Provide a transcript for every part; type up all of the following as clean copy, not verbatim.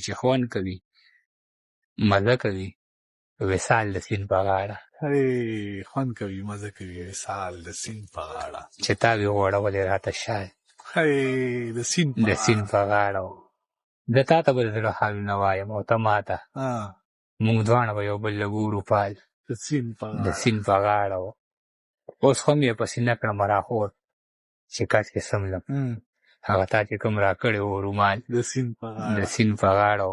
دي چې خوند کوي، مزه کوي وصال د سیند په غاړه. هی، خوند کوي، مزه کوي وصال د سیند په غاړه. چې تا وي غوړولی راته شال هی، د سیند په د سیند په غاړه. زه تا ته به د زړه حالونه وایم او ته ماته، موږ دواړه به یو بل له ګورو پال د سیند په د غاړه. سیند په غاړه. اوس هم یې په سینه کړم راخور چې کټ کې څملم، هغه تا چې کوم راکړی و رومال د سیند په د غاړه. سیند په غاړه.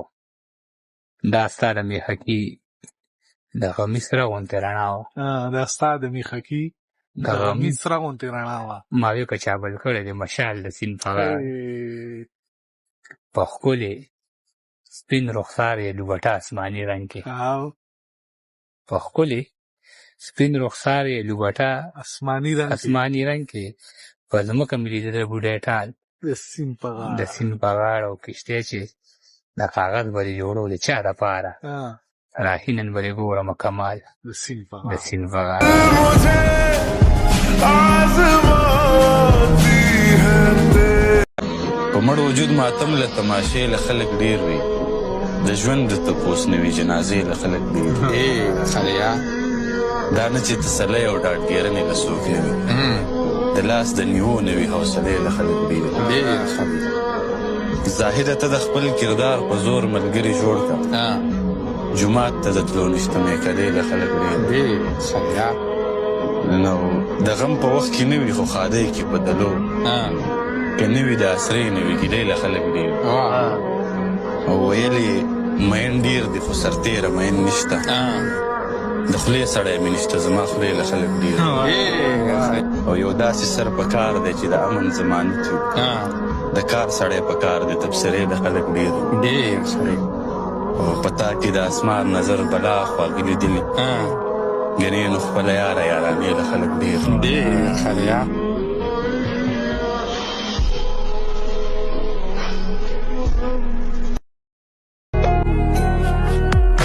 دا ستا د میخکي د غمي سره غوندې رڼا وه. دا ستا د میخکي د د غمي غمي سره غوندې رڼا وه. ما وی که چا بل کړی دی مشال د سیند په غاړه. په ښکلې سپین رخسار یې لوبټه آسماني رنګ کې. په ښکلې سپین رخسار یې لوبټه آسماني رنګ کې. آسماني رنګ کې. په ځمکه مې لیدل د بوډۍ ټال د سیند په د غاړه. سیند په غاړه. او کښتۍ چې د کاغذ به دې جوړولې چا دپاره، راهي نن به دې ګورمه کمال د سیند په د غاړه. سیند په غاړه. په مړ وجود ماتم له تماشې له خلک ډېر وي، د ژوند د تپوس نه وي جنازې له خلک ډېر وي. دا نه چې تسلی او ډاډګیرنې له څوک نه وي، د لاس د نیو نه وي حوصلې له خلک ډېر وي. زاهده ته د خپل کردار په زور ملګري جوړ کړه، جومات ته د تلو نشته میکدې له خلک ډېر وي. نو د غم په وخت کې نه وي خو ښادۍ کې په دلو، که نه وي د اسرې نه وي ګیلې له خلک ډېر وي. او ویل یې مین ډېر دي خو سرتېره مین نشته، د خولې سړی مې نشته زما خولې له خلک ډېر وي. او یو داسې سر په کار دی چې د امن ضمانت وي، د کار سړی په کار دی تبصرې له خلک ډېر وي. او په تا کې د اسمان نظر بلا خواږه لیدلي، ګنې نو خپله یاره یارانې له خلک ډېر وي.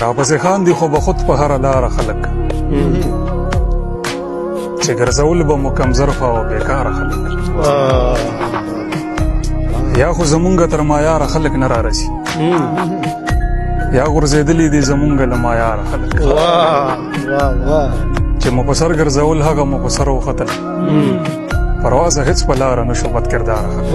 راپسې خاندي خو به خود په هره لاره خلک، چې ګرځول به مو کمظرفه او بېکاره خلک. یا خو زمونږ تر معیاره خلک نه رارسي، یا غورځېدلي دي زمونږ له معیاره خلک. چې مو په سر ګرځول هغه مو په سر وختل، پروازه هېڅ په لاره نه شو بد کرداره خلک.